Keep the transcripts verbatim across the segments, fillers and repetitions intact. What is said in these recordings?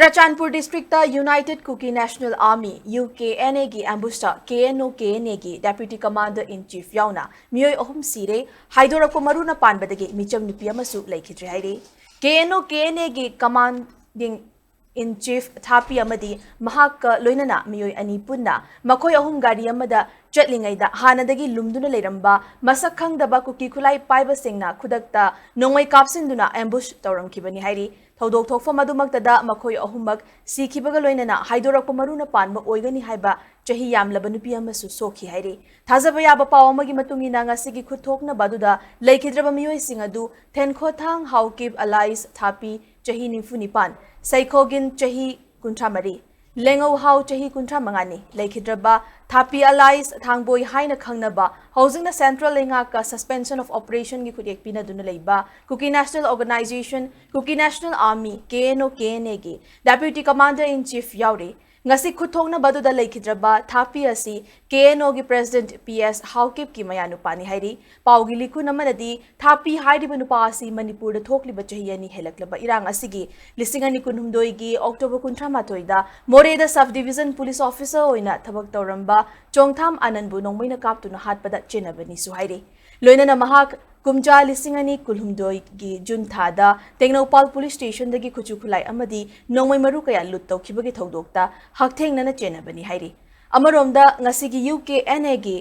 Churachandpur district ꯇ United Kuki National Army, U K N A ꯒꯤ ambush ꯇ K N O K N A ꯒꯤ Deputy Commander in Chief ꯌꯥꯎꯅ ꯃꯤꯑꯣꯏ ꯑꯍꯨꯝ ꯁꯤꯔꯦ꯫ ꯍꯥꯏꯗꯣꯔꯛꯄ ꯃꯔꯨꯅ ꯄꯥꯟꯕꯗꯒꯤ ꯃꯤꯆꯝ ꯅꯨꯄꯤ ꯑꯃꯁꯨ ꯂꯩꯈꯤꯗ꯭ꯔꯦ ꯍꯥꯏꯔꯤ꯫ K N O K N A ꯒꯤ Commanding in Chief ꯊꯥꯄꯤ ꯑꯃꯗꯤ ꯃꯍꯥꯛꯀ ꯂꯣꯏꯅꯅ ꯃꯤꯑꯣꯏ ꯑꯅꯤ ꯄꯨꯟꯅ ꯃꯈꯣꯏ ꯑꯍꯨꯝ ꯒꯥꯔꯤ ꯑꯃꯗ ꯆꯠꯂꯤꯉꯩꯗ ꯍꯥꯟꯅꯗꯒꯤ ꯂꯨꯝꯗꯨꯅ ꯂꯩꯔꯝꯕ ꯃꯁꯛ ꯈꯪꯗꯕ ꯀꯨꯀꯤ ꯈꯨꯠꯂꯥꯏ ꯄꯥꯏꯕꯁꯤꯡꯅ ꯈꯨꯗꯛꯇ ꯅꯣꯡꯃꯩ ꯀꯥꯞꯁꯤꯟꯗꯨꯅ ambush ꯇꯧꯔꯝꯈꯤꯕꯅꯤ ꯍꯥꯏꯔꯤ꯫ ꯊꯧꯗꯣꯛ ꯊꯣꯛꯐꯝ ꯑꯗꯨꯃꯛꯇꯗ ꯃꯈꯣꯏ ꯑꯍꯨꯝꯃꯛ ꯁꯤꯈꯤꯕꯒ ꯂꯣꯏꯅꯅ ꯍꯥꯏꯗꯣꯔꯛꯄ ꯃꯔꯨꯅ ꯄꯥꯟꯕ ꯑꯣꯏꯒꯅꯤ ꯍꯥꯏꯕ ꯆꯍꯤ ꯌꯥꯝꯂꯕ ꯅꯨꯄꯤ ꯑꯃꯁꯨ ꯁꯣꯛꯈꯤ ꯍꯥꯏꯔꯤ꯫ ꯊꯥꯖꯕ ꯌꯥꯕ ꯄꯥꯎ ꯑꯃꯒꯤ ꯃꯇꯨꯡ ꯏꯟꯅ ꯉꯁꯤꯒꯤ ꯈꯨꯠꯊꯣꯛꯅꯕ ꯑꯗꯨꯗ ꯂꯩꯈꯤꯗ꯭ꯔꯕ ꯃꯤꯑꯣꯏꯁꯤꯡ ꯑꯗꯨ ꯊꯦꯟꯈꯣꯊꯥꯡ ꯍꯥꯎꯀꯤꯞ alias ꯊꯥꯄꯤ ꯆꯍꯤ ꯅꯤꯐꯨ ꯅꯤꯄꯥꯟ, ꯁꯩꯈꯣꯒꯤꯟ ꯆꯍꯤ ꯀꯨꯟꯊ꯭ꯔꯥ ꯃꯔꯤ, ꯂꯦꯡꯉꯧꯍꯥꯎ ꯆꯍꯤ ꯀꯨꯟꯊ꯭ꯔꯥ ꯃꯉꯥꯅꯤ꯫ ꯂꯩꯈꯤꯗ꯭ꯔꯕ ꯊꯥꯄꯤ alias ꯊꯥꯡꯕꯣꯏ ꯍꯥꯏꯅ ꯈꯪꯅꯕ ꯍꯧꯖꯤꯛꯅ central ꯂꯩꯉꯥꯛꯀ suspension of operation ꯒꯤ ꯈꯨꯠꯌꯦꯛ ꯄꯤꯅꯗꯨꯅ ꯂꯩꯕ Kuki National Organisation, Kuki National Army, K N O K N A ꯒꯤ Deputy Commander in Chief ꯌꯥꯎꯔꯤ꯫ ꯉꯁꯤ ꯈꯨꯠꯊꯣꯛꯅꯕ ꯑꯗꯨꯗ ꯂꯩꯈꯤꯗ꯭ꯔꯕ ꯊꯥꯄꯤ ꯑꯁꯤ K N O ꯒꯤ President P S ꯍꯥꯎꯀꯤꯞꯀꯤ ꯃꯌꯥꯅꯨꯄꯥꯅꯤ ꯍꯥꯏꯔꯤ꯫ ꯄꯥꯎꯒꯤ ꯂꯤꯈꯨꯟ ꯑꯃꯅꯗꯤ ꯊꯥꯄꯤ ꯍꯥꯏꯔꯤꯕ ꯅꯨꯄꯥ ꯑꯁꯤ ꯃꯅꯤꯄꯨꯔꯗ ꯊꯣꯛꯂꯤꯕ ꯆꯍꯤ ꯑꯅꯤ ꯍꯦꯜꯂꯛꯂꯕ ꯏꯔꯥꯡ ꯑꯁꯤꯒꯤ ꯂꯤꯁꯤꯡ ꯑꯅꯤ ꯀꯨꯟꯍꯨꯝꯗꯣꯏꯒꯤ October ꯀꯨꯟꯊ꯭ꯔꯥ ꯃꯥꯊꯣꯏꯗ ꯃꯣꯔꯦꯗ sub division police officer ꯑꯣꯏꯅ ꯊꯕꯛ ꯇꯧꯔꯝꯕ ꯆꯣꯡꯊꯥꯝ ꯑꯅꯟꯕꯨ ꯅꯣꯡꯃꯩꯅ ꯀꯥꯞꯇꯨꯅ ꯍꯥꯠꯄꯗ ꯆꯦꯟꯅꯕꯅꯤꯁꯨ ꯍꯥꯏꯔꯤ꯫ ꯂꯣꯏꯅꯅ ꯃꯍꯥꯛ ꯀꯨꯝꯖꯥ ꯂꯤꯁꯤꯡ ꯑꯅꯤ ꯀꯨꯟꯍꯨꯝꯗꯣꯏꯒꯤ June ꯊꯥꯗ ꯇꯦꯡꯅꯧꯄꯥꯜ police station ꯗꯒꯤ ꯈꯨꯠꯁꯨ ꯈꯨꯠꯂꯥꯏ ꯑꯃꯗꯤ ꯅꯣꯡꯃꯩ ꯃꯔꯨ ꯀꯌꯥ loot ꯇꯧꯈꯤꯕꯒꯤ ꯊꯧꯗꯣꯛꯇ ꯍꯛꯊꯦꯡꯅꯅ ꯆꯦꯟꯅꯕꯅꯤ ꯍꯥꯏꯔꯤ꯫ ꯑꯃꯔꯣꯝꯗ ꯉꯁꯤꯒꯤ U K N A ꯒꯤ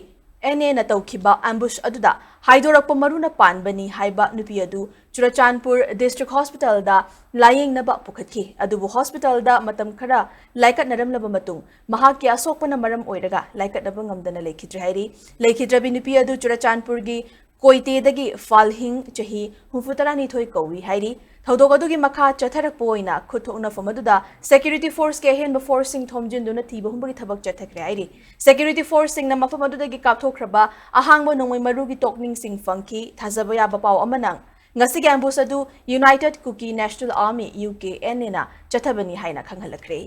N A ꯅ ꯇꯧꯈꯤꯕ ambush ꯑꯗꯨꯗ ꯍꯥꯏꯗꯣꯔꯛꯄ ꯃꯔꯨꯅ ꯄꯥꯟꯕꯅꯤ ꯍꯥꯏꯕ ꯅꯨꯄꯤ ꯑꯗꯨ ꯆꯨꯔꯆꯥꯟꯄꯨꯔ District Hospital ꯗ ꯂꯥꯌꯦꯡꯅꯕ ꯄꯨꯈꯠꯈꯤ꯫ ꯑꯗꯨꯕꯨ hospital ꯗ ꯃꯇꯝ ꯈꯔ ꯂꯥꯏꯀꯠꯅꯔꯝꯂꯕ ꯃꯇꯨꯡ ꯃꯍꯥꯛꯀꯤ ꯑꯁꯣꯛꯄꯅ ꯃꯔꯝ ꯑꯣꯏꯔꯒ ꯂꯥꯏꯀꯠꯅꯕ ꯉꯝꯗꯅ ꯂꯩꯈꯤꯗ꯭ꯔꯦ ꯍꯥꯏꯔꯤ꯫ ꯂꯩꯈꯤꯗ꯭ꯔꯕꯤ ꯅꯨꯄꯤ ꯑꯗꯨ ꯆꯨꯔꯆꯥꯟꯄꯨꯔꯒꯤ ꯀꯣꯏꯇꯦꯗꯒꯤ ꯐꯥꯜꯍꯤꯡ, ꯆꯍꯤ ꯍꯨꯝꯐꯨ ꯇꯔꯥꯅꯤꯊꯣꯏ ꯀꯧꯏ ꯍꯥꯏꯔꯤ꯫ ꯊꯧꯗꯣꯛ ꯑꯗꯨꯒꯤ ꯃꯈꯥ ꯆꯠꯊꯔꯛꯄ ꯑꯣꯏꯅ ꯈꯨꯠꯊꯣꯛꯅꯐꯝ ꯑꯗꯨꯗ security force ꯀꯤ ꯑꯍꯦꯟꯕ force ꯁꯤꯡ ꯊꯣꯝꯖꯤꯟꯗꯨꯅ ꯊꯤꯕ ꯍꯨꯝꯕꯒꯤ ꯊꯕꯛ ꯆꯠꯊꯈ꯭ꯔꯦ ꯍꯥꯏꯔꯤ꯫ Security force ꯁꯤꯡꯅ ꯃꯐꯝ ꯑꯗꯨꯗꯒꯤ ꯀꯥꯞꯊꯣꯛꯈ꯭ꯔꯕ ꯑꯍꯥꯡꯕ ꯅꯣꯡꯃꯩ ꯃꯔꯨꯒꯤ ꯇꯣꯛꯅꯤꯡꯁꯤꯡ ꯐꯪꯈꯤ꯫ ꯊꯥꯖꯕ ꯌꯥꯕ ꯄꯥꯎ ꯑꯃꯅ ꯉꯁꯤꯒꯤ ambush ꯑꯗꯨ United Kuki National Army, U K N A ꯅ ꯆꯠꯊꯕꯅꯤ ꯍꯥꯏꯅ ꯈꯪꯍꯜꯂꯛꯈ꯭ꯔꯦ꯫